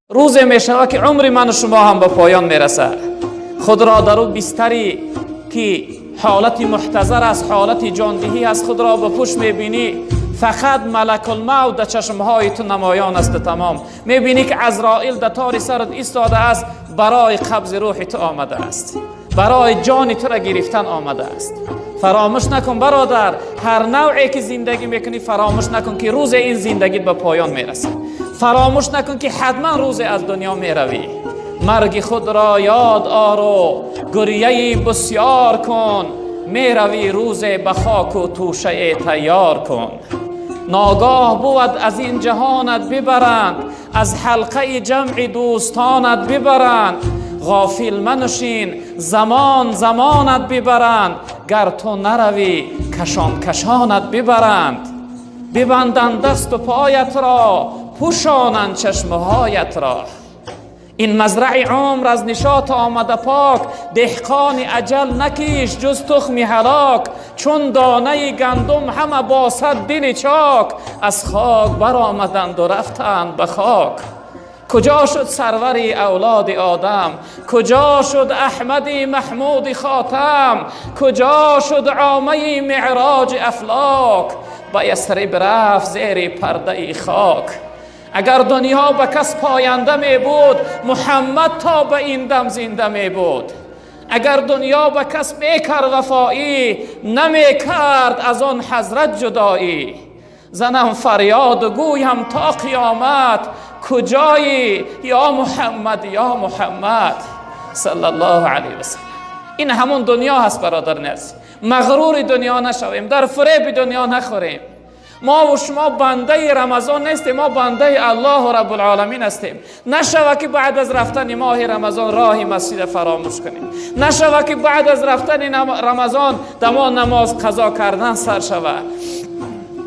Рӯзе мешавад, ки умри ману шумо ҳам ба поён мерасад. Худро дар ӯ бистаре, ки ҳолати муҳтазар аст, ҳолати ҷондиҳӣ аст, худро ба пушт мебинӣ, фақат малакулмавт дар чашмҳои ту намоён аст. Тамом мебинӣ, ки Азроил дар тори сарат истодааст, барои қабзи рӯҳи ту омадааст, барои ҷони туро гирифтан омадааст. Фаромӯш накун, бародар, ҳар навъе ки зиндагӣ мекунӣ, фаромӯш накун, ки рӯзе ин зиндагит ба поён мерасад. Фаромӯш накун, ки ҳатман рӯзе аз дунё меравӣ. Марги худро ёд ору гиряи бисёр кун, меравӣ рӯзе, ба хоку тӯшае тайёр кун. Ногоҳ бувад, аз ин ҷаҳонат бибаранд, аз ҳалқаи ҷамъи дӯстонат бибаранд. Ғофил маншин, замон замонат бибаранд, гар ту наравӣ, кашон кашонат бибаранд. Бибанданд дасту поятро, пӯшонанд чашмҳоятро. Ин мазраи умр аз нишот омада пок, деҳқони аҷал накишт ҷуз тухми ҳалок. Чун донаи гандум ҳама бо сад дили чок аз хок баромаданд у рафтанд ба хок. Куҷо шуд сарвари авлоди Одам? Куҷо шуд Аҳмади Маҳмуди Хотам? Куҷо шуд омаи меъроҷи афлок? Ба Ясриб рафт зери пардаи хок. Агар дунё ба кас поянда мебуд, Муҳаммад то ба ин дам зинда мебуд. Агар дунё ба кас мекард вафоӣ, намекард аз он ҳазрат ҷудоӣ. Занам фарёду гӯям то қиёмат: куҷоӣ, ё Муҳаммад, ё Муҳаммад, саллаллоҳу алайҳи васаллам. Ин ҳамон дунё ҳаст, бародарони азиз. Мағрури дунё нашавем, дар фиреби дунё нахӯрем. Мо шумо бандаи Рамазон нестем, мо бандаи Аллоҳу Раббулоламин ҳастем. Нашава, ки баъд аз рафтани моҳи Рамазон роҳи масҷида фаромӯш кунем. Нашава, ки баъд аз рафтани Рамазон дамо намоз қазо кардан сар шава.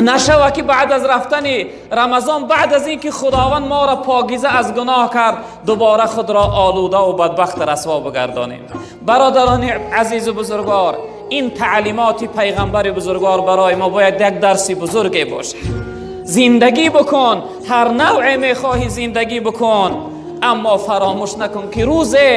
Нашава, ки баъд аз рафтани Рамазон, баъд аз инки Худованд моро покиза аз гуноҳ кард, дубора худро олуда ва бадбахт расво бигардонем. Бародарони азизу бузургвор, ин таълимоти пайғамбари бузургвор барои мо бояд як дарси бузурге бошад. Зиндагӣ бикун, ҳар навъе мехоҳӣ зиндагӣ бикун, аммо фаромӯш накун, ки рӯзе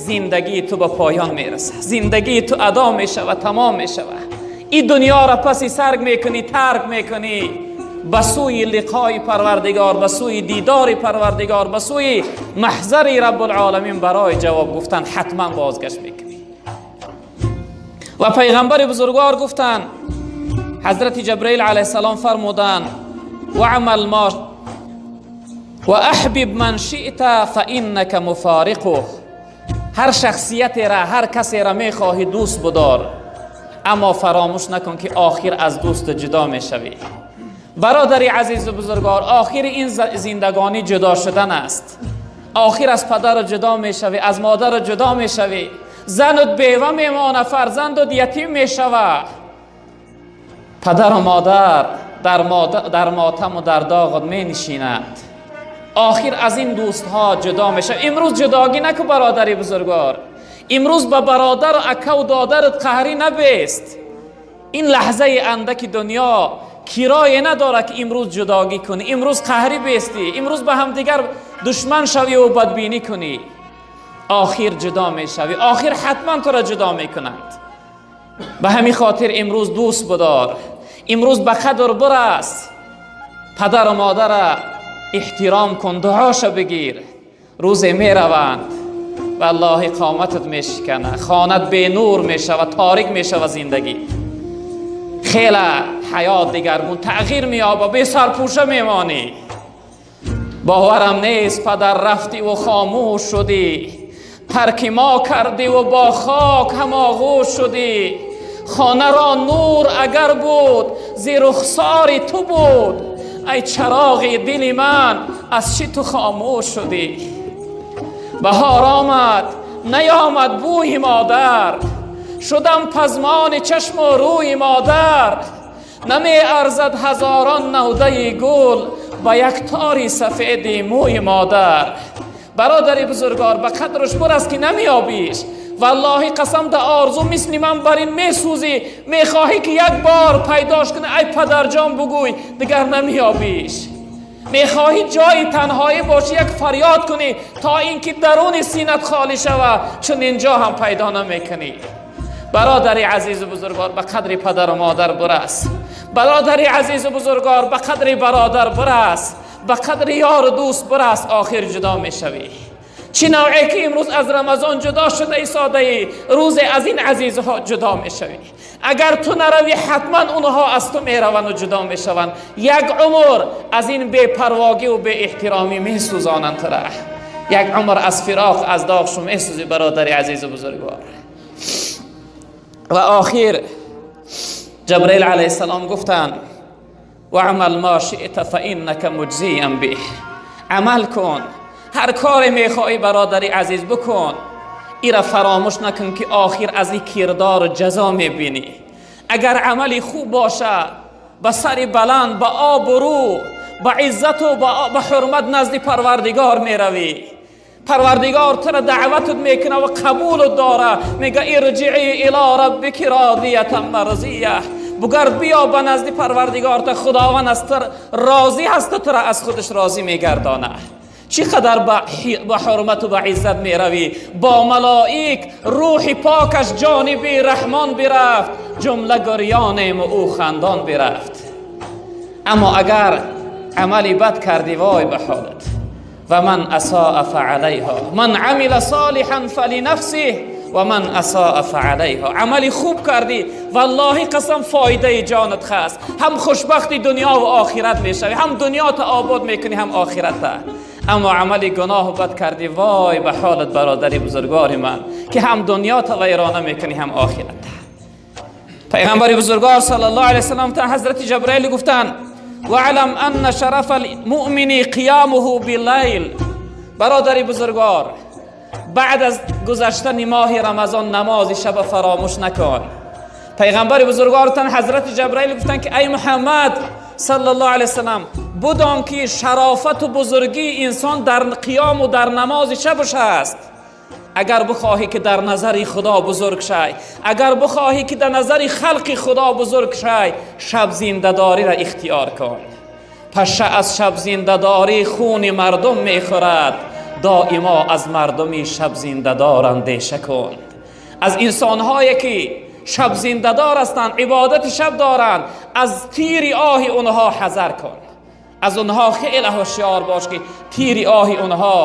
зиндагии ту ба поён мерасад, зиндагии ту адо мешавад, тамом мешавад. Ин дунёро паси сар мекунӣ, тарк мекунӣ, ба сӯи лиқои Парвардигор, ба сӯи дидори Парвардигор, ба сӯи маҳзари Раббулоламин барои ҷавоб гуфтан ҳатман бозгашт мекунӣ. Ва пайғамбари бузургвор гуфтанд, ҳазрати Ҷабраил алайҳиссалом фармуданд: واعمل ما وأحبب من شئت فإنك مفارقه. Ҳар шахсиятеро, ҳар касеро мехоҳӣ, дӯст бидор, аммо фаромӯш накун, ки охир аз дӯст ҷудо мешавӣ. Бародари азизу бузургвор, охири ин зиндагонӣ ҷудо шудан аст. Охир аз падару ҷудо мешавӣ, аз модару ҷудо мешавӣ, занут бева мемонад, фарзандут ятим мешавад. Падару модар дар мотаму дар доғат менишинанд. Охир аз ин дӯстҳо ҷудо мешавад. Имрӯз ҷудогӣ наку, бародари бузургвор. Имрӯз ба бародару акаву додарат қаҳрӣ набест. Ин лаҳзаи андаки дунё кирое надорад, ки имрӯз ҷудогӣ кунӣ, имрӯз қаҳрӣ бестӣ, имрӯз ба ҳамдигар душман шавӣ бадбинӣ кунӣ. Охир ҷудо мешавӣ, охир ҳатман туро ҷудо мекунанд. Ба ҳамин хотир имрӯз дӯст бидор, имрӯз ба қадр бирас, падару модара эҳтиром кун, дуоша бигир. Рӯзе мераванд, валлоҳи, қоматат мешикана, хонат бенур мешава, торик мешава зиндагӣ. Хеле ҳаёт дигаргун тағйир меёба, бесарпӯша мемонӣ. Боварам нест, падар, рафтиву хомӯш шудӣ, тарки мо кардиву бо хок ҳамоғӯш шудӣ. Хонаро нур агар буд, зи рухсори ту буд. Ай чароғи дили ман, аз чӣ ту хомӯш шудӣ? Баҳор омад, наёмад бӯи модар, шудам пазмони чашму рӯи модар. Намеарзад ҳазорон навдаи гул ба як тори сафеди мӯи модар. Бародари бузургвор, ба қадраш бирас, ки намеёбиш. Валлоҳи қасам, да орзу мисли ман бар ин месӯзӣ, мехоҳӣ, ки як бор пайдош кунӣ, ай падарҷон бугӯй, дигар намеёбиш. Мехоҳӣ ҷои танҳоӣ бошӣ, як фарёд кунӣ то инки даруни синат холӣ шавад, чун инҷо ҳам пайдо намекунӣ. Бародари азизу бузургвор, ба қадри падару модар бирас. Бародари азизу бузургвор, ба қадри бародар бирас, ба қадри ёру дӯст бирас. Охир ҷудо мешавӣ. Чӣ навъе ки имрӯз аз Рамазон ҷудо шуда истодаӣ, рӯзе аз ин азизҳо ҷудо мешавӣ. Агар ту наравӣ, ҳатман онҳо аз ту мераванд ва ҷудо мешаванд. Як умр аз ин бепарвогӣ ва беэҳтиромӣ месӯзонанд туро. Як умр аз фироқ, аз доғ месӯзӣ, бародари азизу бузургвор. Ва охир Ҷабраил алайҳиссалом гуфтанд: واعمل ما شئت فإنك مجزى به. Амал кун, ҳар коре мехоҳӣ, бародари азиз, бикун. Ира фаромӯш накун, ки охир аз ин кирдор ҷазо мебинӣ. Агар амали хуб бошад, ба сари баланд, ба обрӯ, ба иззату ба ҳурмат назди Парвардигор меравӣ. Парвардигор туро даъватат мекунад ва қабулат дора. Мега: ارجعي إلى ربك راضية مرضية. Бугард, биё ба назди Парвардигор, та Худованд аз ту розӣ ҳаст, туро аз худаш розӣ мегардонад. Чӣ қадар ба ҳурмату ба иззат меравӣ бо малоик. Рӯҳи покаш ҷониби Раҳмон бирафт, ҷумла гирёнем, ӯ хандон бирафт. Аммо агар амали бад кардӣ, вой ба ҳолат. ومن أساء فعليها، من عمل صالحا فلنفسه ومن أساء فعليها. Амали хуб кардӣ, валлоҳи қасам, фоидаи ҷонат хаст. Ҳам хушбахти дунё ва охират мешавӣ, ҳам дунёта обод мекунӣ, ҳам охирата. Аммо амали гуноҳу бад кардӣ, вой ба ҳолат, бародари бузургвори ман, ки ҳам дунёта вайрона мекунӣ, ҳам охирата. Пайғамбари бузургвор саллаллоҳу алайҳи васаллам, ҳазрати Ҷабраил гуфтанд: واعلم أن شرف المؤمن قيامه بالليل. Бародари бузургвор, баъд аз гузаштани моҳи Рамазон намози шаба фаромӯш накун. Пайғамбари бузургвортан ҳазрати Ҷабраил гуфтанд, ки ай Муҳаммад саллаллоҳу алайҳи васаллам, будон, ки шарофату бузургии инсон дар қиёму дар намози шабаш аст. Агар бихоҳӣ, ки дар назари Худо бузург шай, агар бихоҳӣ, ки дар назари халқи Худо бузург шай, шаб зиндадориро ихтиёр кун. Паша аз шаб зиндадорӣ хуни мардум мехӯрад, доимо аз мардуми шаб зиндадор андеша кун. Аз инсонҳое ки шаб зиндадор ҳастанд, ибодати шаб доранд, аз тири оҳи онҳо ҳазар кун. Аз онҳо хеле ҳушёр бош, ки тири оҳи онҳо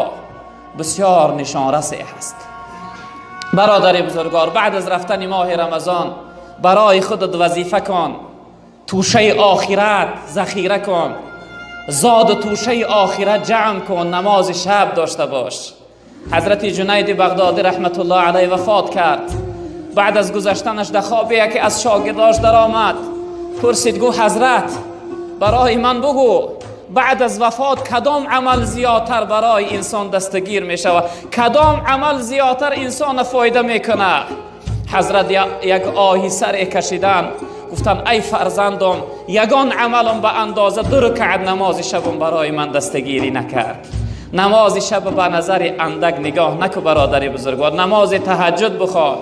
бисёр нишонрасе ҳаст. Бародари бузургвор, баъд аз рафтани моҳи Рамазон барои худат вазифа кун, тӯшаи охират захира кун, зоду тӯшаи охират ҷамъ кун, намози шаб дошта бош. Ҳазрати Ҷунайди Бағдодӣ раҳматуллоҳ алайҳ вафот кард. Баъд аз гузаштанаш дар хобе яке аз шогирдош даромад, пурсид, гуфт: «Ҳазрат, барои ман бугӯ, баъд аз вафот кадом амал зиёдтар барои инсон дастгир мешавад, кадом амал зиёдтар инсона фоида мекунад?» Ҳазрат як оҳи саре кашидан, гуфтанд: «Ай фарзандом, ягон амалам ба андоза ду ракаат намози шабам барои ман дастгирӣ накард». Намози шаб ба назари андак нигоҳ наку, бародари бузургвор. Намози таҳаҷҷуд бихон,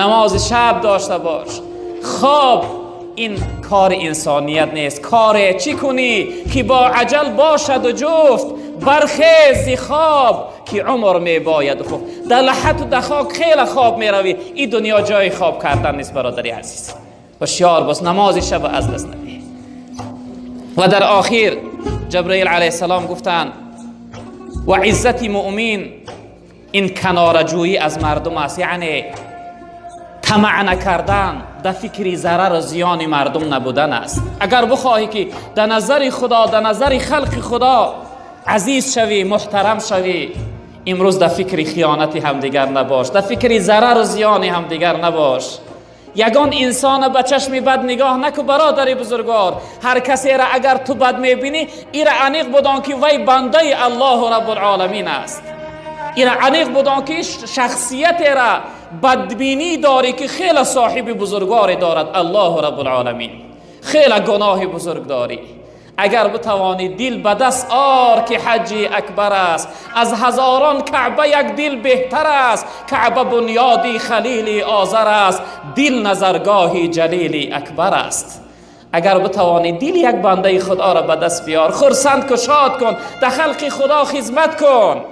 намози шаб дошта бош. Хоб ин кори инсоният нест. Коре чӣ кунӣ, ки бо аҷал бошаду ҷуфт? Бархез зи хоб, ки умр мебояд хуфт. Дар лаҳату дар хок хеле хоб меравӣ. Ин дунё ҷои хоб кардан нест, бародари азиз. Ҳушёр бош, намози шаб аз даст надиҳ. Ва дар охир Ҷабраил алайҳиссалом гуфтанд: ва иззати муъмин ин канораҷӯӣ аз мардум аст, яъне тамаъ накардан, дар фикри зарару зиёни мардум набудан аст. Агар бихоҳӣ, ки дар назари Худо, дар назари халқи Худо азиз шавӣ, муҳтарам шавӣ, имрӯз дар фикри хиёнати ҳамдигар набош, дар фикри зарару зиёни ҳамдигар набош. Ягон инсона ба чашми бад нигоҳ наку, бародари бузургвор. Ҳар касеро агар ту бад мебинӣ, ира аниқ будон, ки вай бандаи Аллоҳу Раббулоламин аст. Ира аниқ будон, ки шахсиятера бадбинӣ дорӣ, ки хеле соҳиби бузургворе дорад, Аллоҳу Раббулоламин. Хеле гуноҳи бузург дорӣ. Агар битавонӣ, дил ба даст ор, ки ҳаҷҷи акбар аст, аз ҳазорон Каъба як дил беҳтар аст. Каъба бунёди Халили Озар аст, дил назаргоҳи Ҷалили Акбар аст. Агар битавонӣ, дили як бандаи худоро ба даст биёр, хурсанд кун, шод кун, дар халқи худо хизмат кун.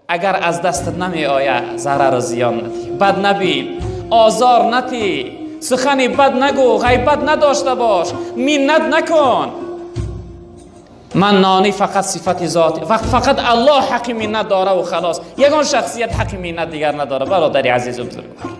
Агар аз дастат намеояд, зарару зиён надиҳ, бад набин, озор натӣ, сухани бад нагӯ, ғайбат надошта бош, миннат накун. Маннонӣ фақат сифати зот, фақат Аллоҳ ҳаққи миннат дора ва халос. Ягон шахсият ҳаққи миннат дигар надора, бародари азизу бузургвор.